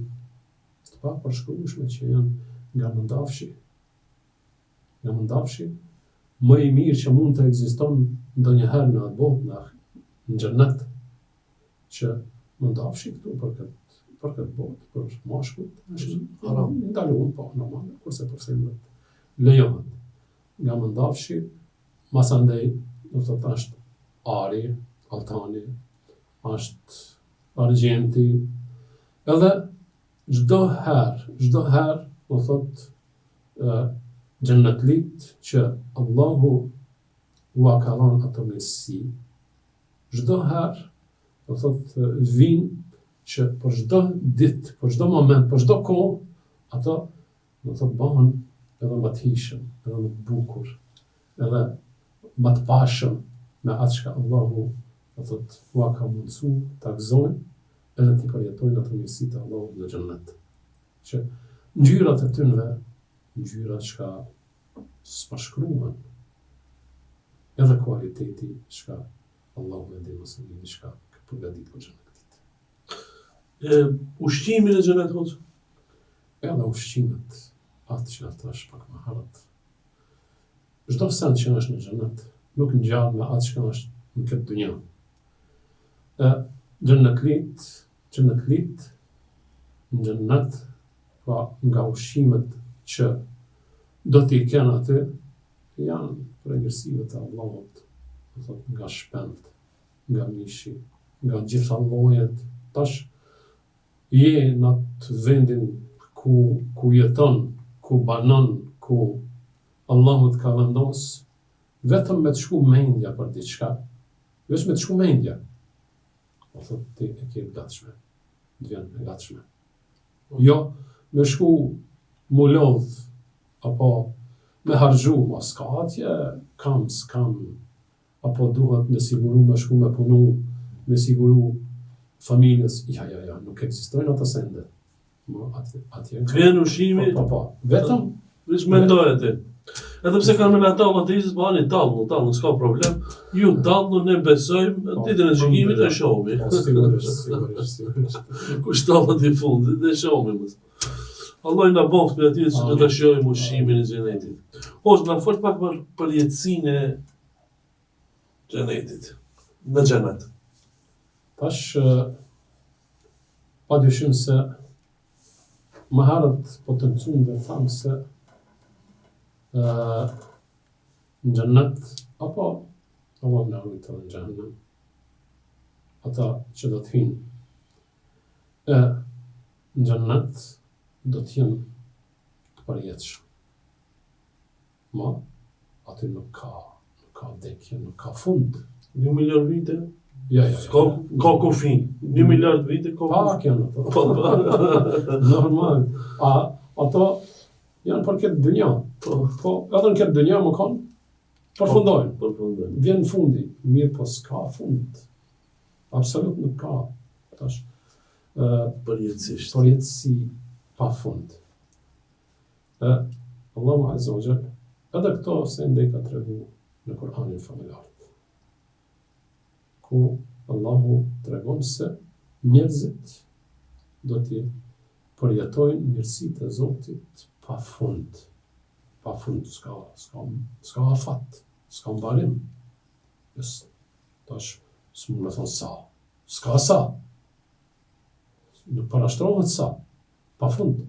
të papërshkrueshme që janë nga mëndafshi, nga mëndafshi më i mirë që mund të ekziston ndonjëherë në atë botë, në në xhenet, që mëndafshi këtu për këtë për këtë botë, për mashkujt, është haram, i ndaluar, po, normal, kurse për femrat lejohet. Nga mëndafshi, masandej, do të thotë është ari, altani, është argjenti, edhe çdo herë, çdo herë, do thotë, xhennetlit që Allahu ua ka dhënë ato mirësi, çdo herë, do thotë, vijnë që për çdo ditë, për çdo moment, për çdo kohë, ato, do thotë, bëhen edhe më të hijshëm, edhe më të bukur, edhe më të pashëm me atë çka Allahu, do thotë, ua ka mundësu ta gëzojnë edhe t'i përjetojnë ato mirësi të Allahut në xhennet. Që ngjyrat e tynve, ngjyra çka s'përshkruhen, edhe kualiteti çka Allahu e di më së miri çka ka përgatit për xhenetlit. E ushqimi në xhenet hoxhë? Edhe ushqimet, atë që thash pak më herët. Çdo send që është në xhenet nuk ngjan me atë çka është në këtë dynja. E xhenetlit, xhenetlit në xhenet, pra nga ushqimet që do t'i kenë aty, janë prej mirësive të Allahut, do thotë nga shpend, nga mishi, nga gjitha llojet. Tash je në atë vendin ku ku jeton, ku banon, ku Allahu të ka vendos, vetëm me të shku mendja për diçka, veç me të shku mendja, do thotë ti e ke të gatshme, të vjen e gatshme. Jo, me shku mu lodh, apo me harxhu, ma s'ka atje, kam, s'kam, apo duhet me siguru me shku me punu, me siguru familjes, ja, ja, ja, nuk ekzistojnë ato sende. Mo, atje, atje. Të vjen ushqimi. Po, po, po. Vetëm Veç mendoje ti. Edhe pse kanë me na tallë ateistët, po ani tallnu, tallnu, s'ka problem. Ju tallnu, ne besojmë, po, ditën e gjykimit e shohim. Po, sigurisht, sigurisht, sigurisht. Kush tallet i fundit, ne shohim. Allahu na bëftë prej atyre që do ta shijojmë ushqimin e xhenetit. Hoxhë, na fol pak për përjetësinë e xhenetit. Në xhenet. Tash pa dyshim se më herët po të mësum dhe thamë se ë në xhenet apo Allahu na rujt edhe në xhehenem ata që do të hyjnë e në xhenet do të jenë të përjetshëm. Ma, aty nuk ka, nuk ka vdekje, nuk ka fund. Një miliard vite? Ja, ja, ja. Ka, ka kufi. Një miliard vite ka kufi. Pak janë ato. Po, po. Normal. A, ato janë për këtë dynja. Po, po edhe në këtë dynja më konë, përfundojnë. Po, përfundojnë. Vjen fundi. Mirë, po s'ka fund. Absolut nuk ka. Tash, uh, përjetësisht. Përjetësi pa fund. E, Allahu Azza wa Jall, edhe këto sende i ka tregu në Kur'anin famëlartë, ku Allahu tregon se njerëzit do t'i përjetojnë mirësitë e Zotit pa fund. Pa fund, s'ka, s'ka, s'ka afat, s'ka mbarim. Yes, tash, s'mund me thonë sa. S'ka sa. Nuk parashtrohet sa. Pa fund.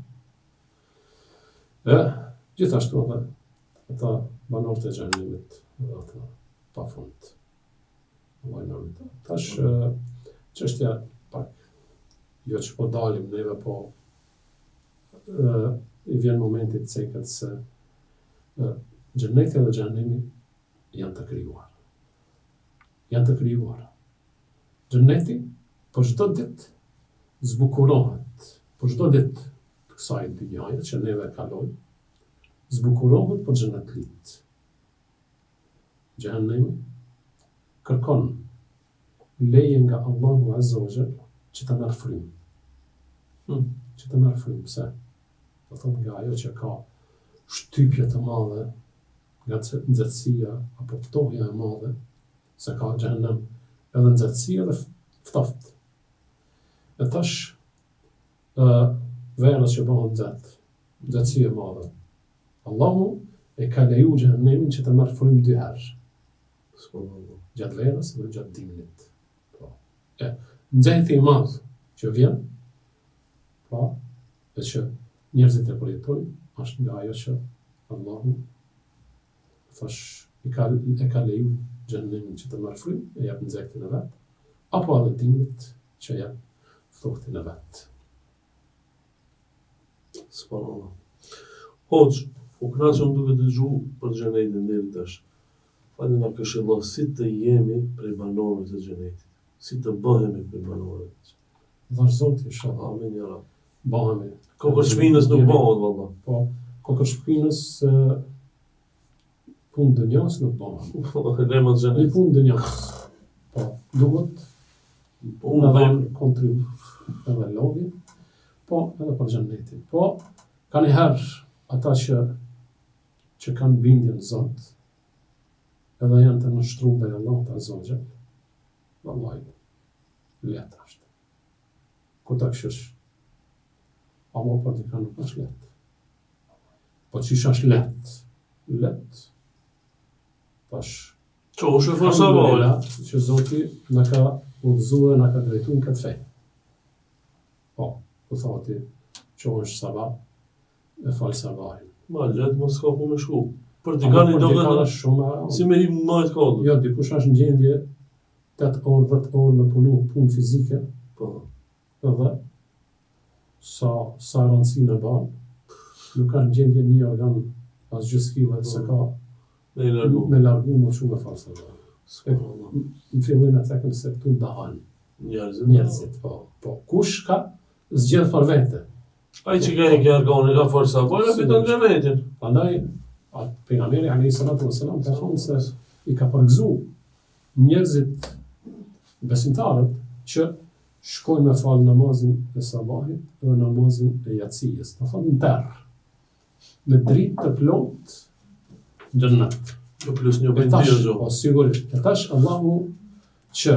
E, gjithashtu edhe ata banorët e xhehenemit edhe ata pa fund. Allahu na rujt. Tash çështja pak jo që po dalim neve po e, i vjen momenti të ceket se e, Xhenneti dhe xhehenemi janë të krijuar. Janë të krijuar. Xhenneti për çdo ditë zbukurohet, për çdo ditë të kësaj dynjaje që neve e kalojmë, zbukurohet për xhennetlitë. Xhehenemi kërkon leje nga Allahu Azza wa Jall që të merr frymë. Hmm, që të merr frymë, pse? Do thotë nga ajo që ka shtypje të madhe, nga nxehtësia apo ftohja e madhe, se ka xhehenem edhe nxehtësi edhe ftoft. E tash ë verës që bëhet nxehtë, nxehtësi e madhe. Allahu e ka leju xhehenemin që të merr frymë dy herë. Gjatë verës dhe gjatë dimnit. Po. E nxehti i madh që vjen, po, e që njerëzit e përjetojnë, është nga ajo që Allahu thash i ka e ka leju xhehenemin që të marrë frymë, e jep nxehtin e vet, apo edhe dimrit që jep ftohtin e vet. Subhanallah. Hoxhë, u kënaqëm duke dëgju për xhenetin deri tash. Hajde na këshillo si të jemi prej banorëve të xhenetit, si të bëhemi prej banorëve të xhenetit. Dhashtë Zoti inshallah. Amin ya Rab. Bëhemi. Kokërr shpinës nuk bëhet valla. Po, kokërr shpinës punë dynjas nuk bëhet. Po, le më xhenet. Një punë dynjas. Po, duhet punë dhe kontribut edhe lodhje, po edhe për xhenetin. Po, ka një herë ata që që kanë bindje në Zot, edhe janë të nënshtruar ndaj Allahut Azza wa Jall, vallahi, lehtë është. Kur ta kqyrsh, ama për dikën nuk është lehtë. Po qysh është lehtë? Lehtë. Tash, Që është e forca Alhamdulillah, që Zoti na ka udhëzuar dhe na ka drejtuar në këtë fe. Po, po thotë, që është sabah, e fal sabahin. Ma lehtë mos ka ku me shku. Për dikën i do të shumë si me hip në majë të Jo, dikush është në gjendje 8 orë, 10 orë me punu punë fizike. Po. Edhe sa sa rëndësi në ban, nuk ka në gjendje një organ asgjë s'kile, se ka me largu, me largu më shumë me falë sabah. Në fillim e cekëm se këtu ndahen njerëzit, njerëzit, po, po, kush ka zgjedh për vete. Ai që ka hekë organi, ka falë sabah, e fiton xhenetin. Prandaj, pejgamberi alayhi salatu wasalam ka thonë se i ka përgëzu njerëzit besimtarët që shkojnë me falë namazin e sabahit dhe namazin e jacijës, do thotë në terr, me dritë të plotë në xhennet. Jo plus një bëjnë dy jo. Po sigurisht. E tash Allahu që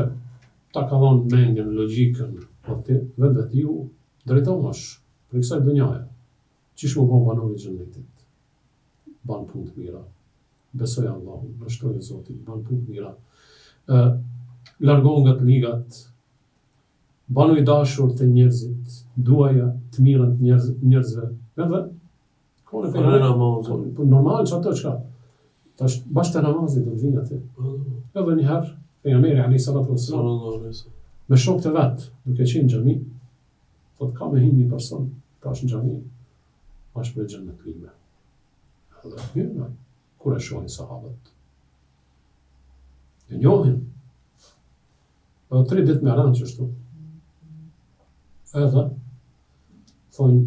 ta ka dhënë mendjen, logjikën, po ti vetvetiu drejtohesh prej kësaj dynjaje. Qysh m'u bë banor i xhennetit? Ban punë të mira. Besoje Allahun, nënshtroju Zotit, ban punë të mira. Ë largohu nga të ligat, banu i dashur te njerëzit, duaja të mirën të njerëz, njerëzve, edhe Kone Fale namazin. Po normal që ato çka. Tash bash te namazi do të vinë aty. Po. Edhe një herë pejgamberi alayhi salatu wasallam me shokët e vet, duke qenë në xhami, thot ka me hi një person tash në xhami, është prej xhennetlive. Edhe hyn ai, kur e shohin sahabët. E njohin. Edhe tri ditë me rend qështu. Edhe, thonë,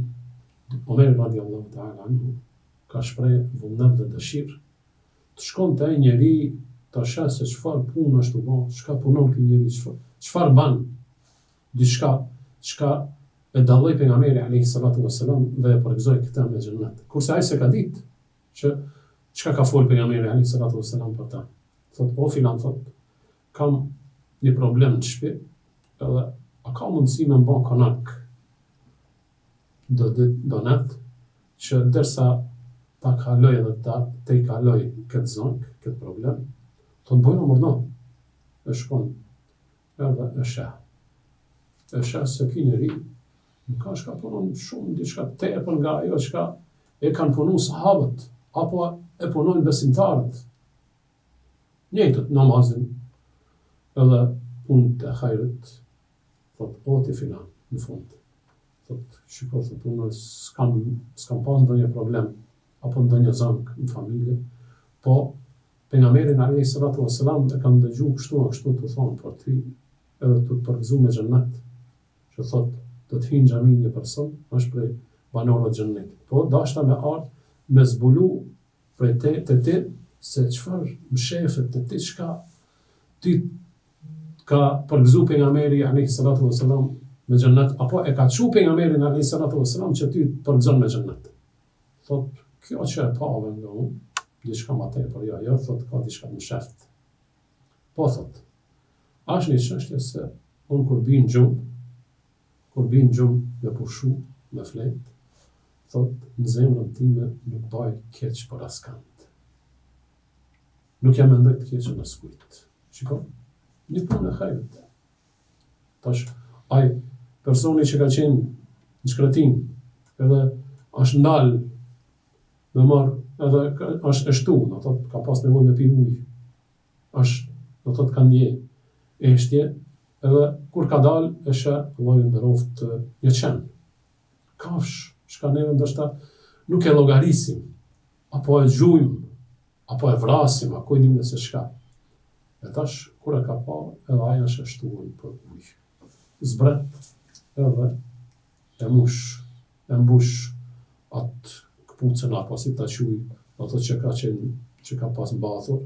Omer radiallahu ta'ala anhu, ka shpreh vullnet dhe dëshirë, të shkon te ai njeri ta sheh se çfarë punë është tu bo, çka punon ky njeri, çfarë ban, diçka çka e dalloi pejgamberi alejhi salatu ve selam dhe e përgëzoi këtë me xhennet. Kurse ai s'e ka ditë që çka ka fol pejgamberi alejhi salatu ve selam për të. Thot o filan thot kam një problem në shtëpi, edhe a ka mundësi me m'ba konak do ditë, do net, që derisa ta kaloj dhe ta tejkaloj këtë zënkë, këtë problem, thot bojna urdhno. E shkon edhe e sheh. E sheh se ky njeri nuk ka çka punon shumë diçka tepër nga ajo çka e kanë punu sahabët, apo e punojnë besimtarët. Njëjtët namazin edhe punët e hajrit, thot o ti filan në fund. Thot shiko thot unë s'kam s'kam pas ndonjë problem. apo ndonjë zënkë në familje, po Pejgamberin alejhi salatu ue selam e kam dëgju kështu e kështu tu thonë për ty edhe tu të përgëzu me xhennet, që thotë do të hyjë në xhami një person është prej banorëve të xhennetit. Po dashta me ardh me zbulu prej te te ti se çfarë mshefet te ti çka ty ka përgëzu pejgamberi alejhi salatu ue selam me xhennet apo e ka çu pejgamberin alejhi salatu ue selam që ty të përgëzon me xhennet. Thotë, kjo që e pave nga unë, diçka ma tepër, jo, jo, thotë, ka diçka të msheftë. Po, thotë, asht një çështje se unë kur bi në gjumë, kur bi në gjumë me pushu, me flet, thotë, në zemrën time nuk baj keq për askand. Nuk ja mendoj të keqen askujt. Shiko, një punë e hajrit. Tash, ai personi që ka qenë në shkretinë, edhe është ndal me marr, edhe është eshtu, do thot ka pas nevojë me pi ujë. Është, do thot ka ndje eshtje, edhe kur ka dal e sheh Allahu ju nderoft një qen. Kafsh, çka neve ndoshta nuk e llogarisim, apo e gjujmë Apo e vrasim, a ku e dimë se çka. E tash, kur e ka pa, edhe ai është eshtu për ujë. Zbret edhe e mush, e mbush atë këpucën apo si ta quj, ato që ka qenë, që ka pas mbathur,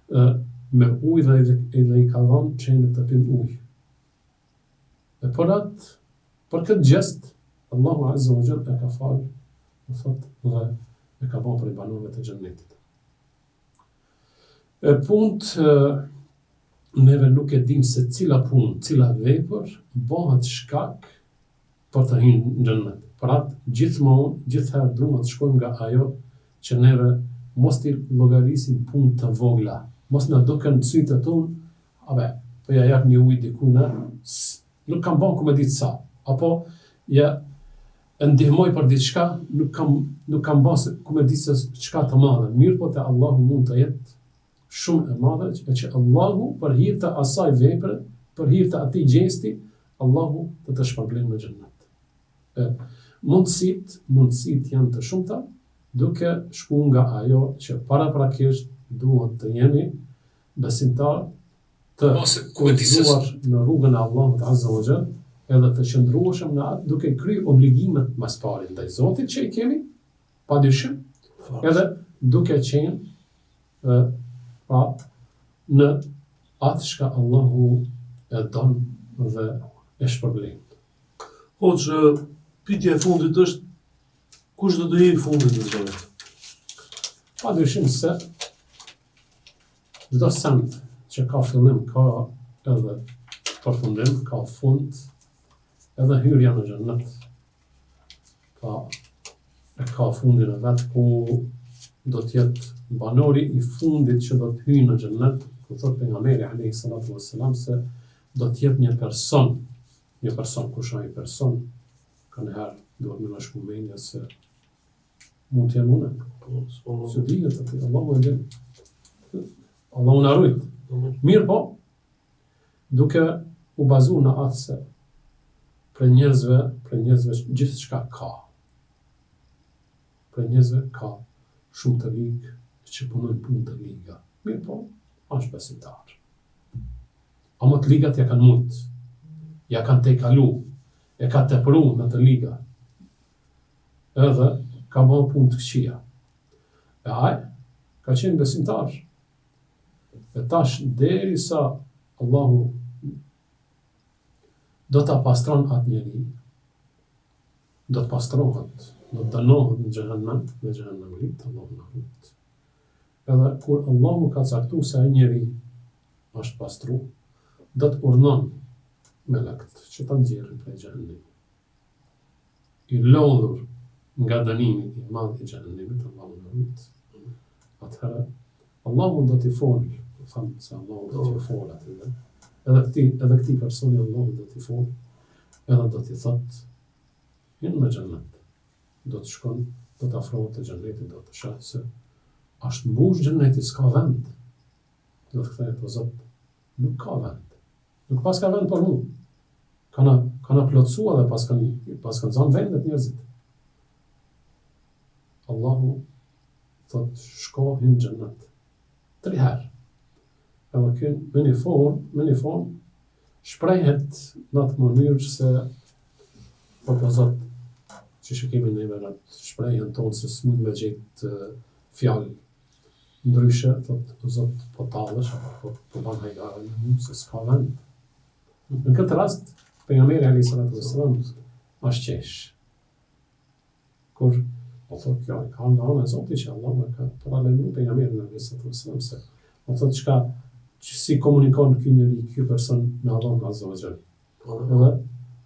e, me ujë dhe, dhe i ka dhënë qenit të pin ujë. E për atë, për këtë gjest, Allahu Azza wa Jall e ka falë, do thot, dhe e ka ba prej banorëve të xhennetit. E punt neve nuk e dim se cila punë, cila vepër bëhet shkak për të hyrë në xhennet. Për atë gjithmonë, gjithëherë duhet të shkojmë nga ajo që neve mos t'i llogarisim punë të vogla, mos na duken në sytë tonë, a be, po ja jap një ujë dikujna, nuk kam ba ku me ditë sa, apo ja e ndihmoj për diçka, nuk kam nuk kam ba se ku me ditë se çka të madhe, mirëpo te Allahu mund të jetë shumë e madhe e që Allahu për hir të asaj vepre, për hir të atij gjesti, Allahu të të shpërblen me xhennet. E mundësitë, mundësitë janë të shumta, duke shku nga ajo që paraprakisht duhet të jemi besimtar të kushtëzuar në rrugën e Allahut Azza wa Jall, edhe të qëndrueshëm në atë duke kry obligimet ma s'pari ndaj Zotit që i kemi, pa dyshim, edhe duke qenë ë pra në atë çka Allahu e don dhe e shpërblen. Hoxhë, pyetja e fundit është kush do të hyjë i fundit në xhenet? Pa dyshim se çdo send që ka fillim ka edhe përfundim, ka fund, edhe hyrja në xhenet ka e ka fundin e vet ku do të jetë banori i fundit që do të hyjë në xhennet, ku thot pejgamberi alayhi salatu wassalam se do të jetë një person, një person kush ai person, kanjëherë duhet me na shku mendja se mund të jem unë. Po, s'e dihet aty, Allahu e din. Allahu na rujt. Mirë po, duke u bazu në atë se prej njerëzve, prej njerëzve gjithçka ka. Prej njerëzve ka shumë të ligë që punojnë punë të liga. Mirë po, është besimtar. Ama të ligat ja kanë mujt, ja kanë tejkalu, e ka tepru në të liga. Edhe ka bo punë të këqija. E ai ka qenë besimtar. E tash derisa Allahu do ta pastron atë njeri, do të pastrohet, do të dënohet në xhehenem, me xhehenemlit, Allahu na rujt. Edhe kur Allahu ka caktu se ai njeri është pastru, do të urdhnon melekt që ta nxjerrin prej xhehenemit. I lodhur nga dënimi i madh i xhehenemit, Allahu na rujt, atëherë Allahu do t'i fol, do thamë se Allahu do t'i fol atyre, edhe këtij, edhe këtij personi Allahu do t'i fol, edhe do t'i thot, hin në xhennet, do të shkon, do të afrohet te xhenneti, do të sheh se është mbush xhenneti, s'ka vend, do të kthehet o Zot, nuk ka vend. Nuk paska vend për mu. Kanë kanë plotësu edhe paskan paskan zanë vendet njerëzit. Allahu. Thot, shko hin në xhennet. Tri herë. Edhe ky me një formë, me një formë, shprehet në atë mënyrë se po po zot, që që kemi neve në atë shprehjen tonë se s'mund me gjetë fjalë ndryshe, thot, o zot, po tallesh, apo po, po ban hajgare me mu, se s'ka vend. Në këtë rast, pejgamberi alayhi salatu wasalam është qesh. Kur po thot kjo ka nga ana e Zotit që Allahu e ka paralajmëruar pejgamberin alayhi salatu wasalam se po thot çka që si komunikon ky njeri, ky person me Allahun azza wa jall. Po, edhe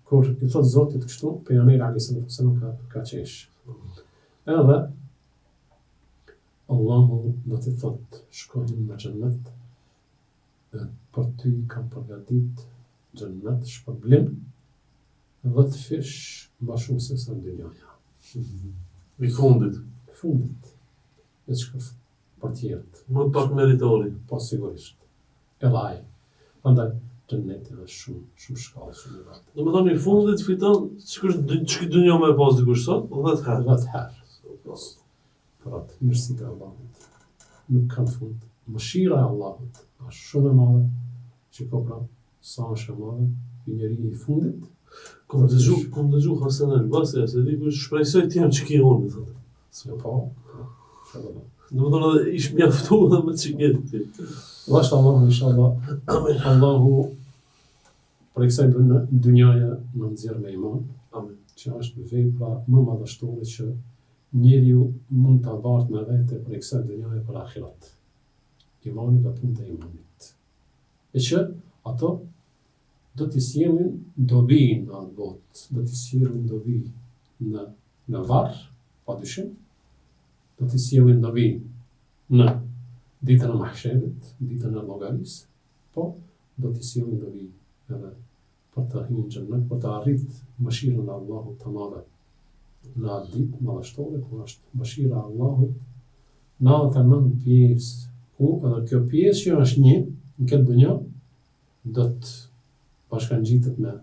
kur i thot Zotit kështu, pejgamberi alayhi salatu wasalam ka ka qesh. Edhe Allahu do t'i thot shko hin në xhennet e për ty kam përgatit xhennet shpërblim dhjetëfish ma shumë se sa dynjaja. I fundit. I fundit. E çka për tjerët. Më pak meritori. Po sigurisht. Edhe ai. Prandaj xhenneti është shumë shumë shkallë shumë i lartë. Domethënë i fundit fiton sikur çka dynja me pas dikush sot, 10 herë. 10 herë. Pra të mirësitë e Allahut nuk kanë fund. Mëshira e Allahut është shumë e madhe. Shiko pra, sa është e madhe, ky njeri i fundit. Kom dëgju, kom dëgju Hasan el Basri, se di kush shpresoj të jem çki unë, thotë. Se po, po, çfarë do? Domethënë edhe ish mjaftu edhe me çike ti. Dhashtë Allahu inshallah. Amin. Allahu prej kësaj dynjaje na nxjerr me iman. Amin. Që është vepra më madhështore që njeriu mund ta bartë me vete prej kësaj dynjaje për ahiret. Imani dhe punët e imanit. E që ato do t'i sjellin dobi në atë botë, do t'i sjellin dobi në në varr, pa dyshim, do t'i sjellin dobi në ditën e mahsherit, ditën e llogarisë, po do t'i sjellin dobi edhe për të hyrë në xhennet, për të arrit mëshirën e Allahut të madhe në atë ditë madhështore ku është mëshira e Allahut 99 pjesë, ku edhe kjo pjesë që është një në këtë dynja do të bashkangjitet me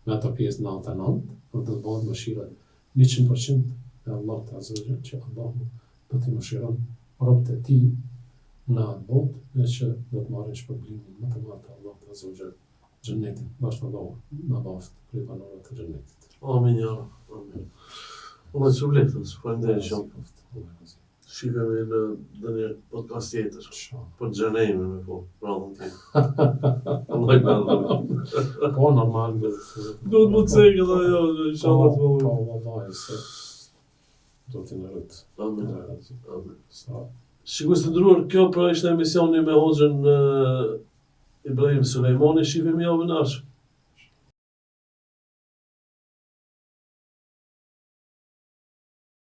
me ato pjesë 99 dhe do të bëhet mëshira 100% e Allahut Azza wa Jall që Allahu do t'i mëshiron robët e tij në atë botë e që do të marrin shpërblimin më të madh të Allahut Azza wa Jall, xhennetin, dhashtë Allahu na bëftë prej banorëve të xhennetit. Amin ya Rab. Amin. Allah të shpërbleftë, faleminderit shumë. Shihemi në ndonjë podcast tjetër. Për xhenemin me po, radhën tjetër. Allah i ka Po, normal. Duhet më të cekë dhe jo, inshallah të më. Po, vallahi, se do të në rëtë. Amin. Amin. Sa... Shikues të nderuar, kjo pra ishte emisioni me hoxhën Ibrahim Sulejmani, shihemi javën e ardhshme.